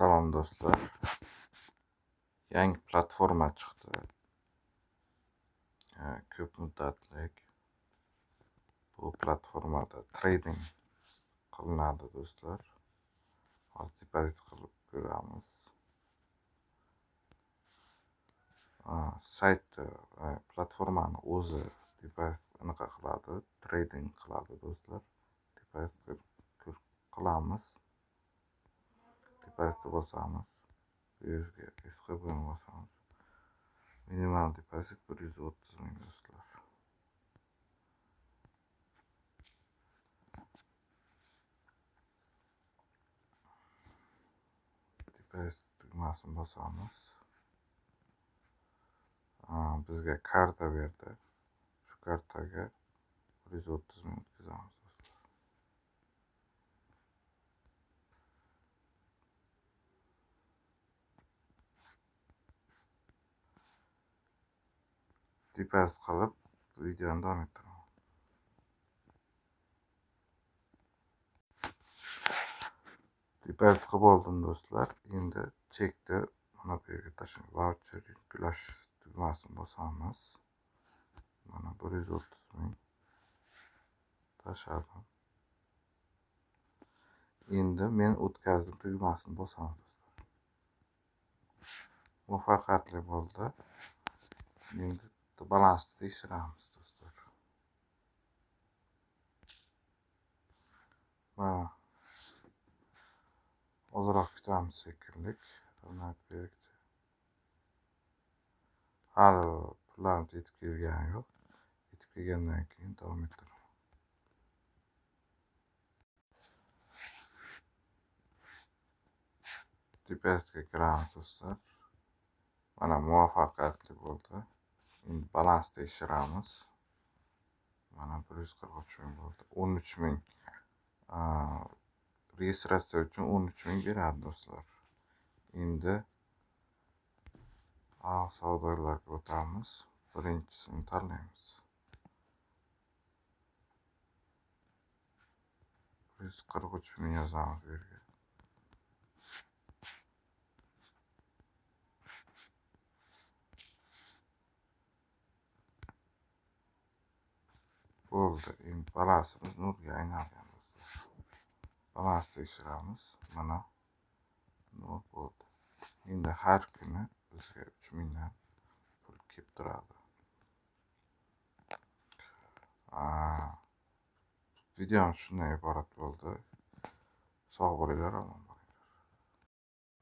Salom do'stlar. Yangi platforma chiqdi. Ko'p muddatlik. Bu platformada trading qilinadi do'stlar. Hozir depozit qilib ko'ramiz. Saytda platformani o'zi depozit anaqa qiladi, trading qiladi do'stlar. Depozit qilamiz. Depozitni bosamiz. Bu yerga SHBni bosamiz. Minimal depozit 130 ming do'stlar. Depozit tugmasini bosamiz. Bizga karta berdi. Shu kartaga 130 ming o'tkazamiz do'stlar. Depozit qilib videoni davom ettiraman. Depozit qilib oldim do'stlar. Endi chekni mana bu yerga tashlaymiz. Voucher yuklash tugmasini bosamiz. Mana 130 ming tashladim. Endi men o'tkazdim tugmasini bosamiz do'stlar. Muvaffaqiyatli bo'ldi. Endi balansni tekshiramiz do'stlar. Mana ozroq kutamiz shekilli. Hali pullarimiz yetib kelgani yo'q. Yetib kelgandan keyin davom ettiraman. Depozitga kiramiz do'stlar. Mana muvaffaqiyatli bo'ldi. Endi balans tekshiramiz. Mana 143 ming bo'ldi. 13 ming registratsiya uchun 13 ming beradi do'stlar. Endi savdolarga o'tamiz. Birinchisini tanlaymiz. 143 ming yozamiz bu yerga. Bo'ldi. Endi balansimiz nolga aylangan do'stlar. Balans tekshiramiz. Mana nol bo'ldi. Endi har kuni bizga 3000 dan pul kelib turadi. Videom shundan iborat bo'ldi. Sog' bo'linglar, omon.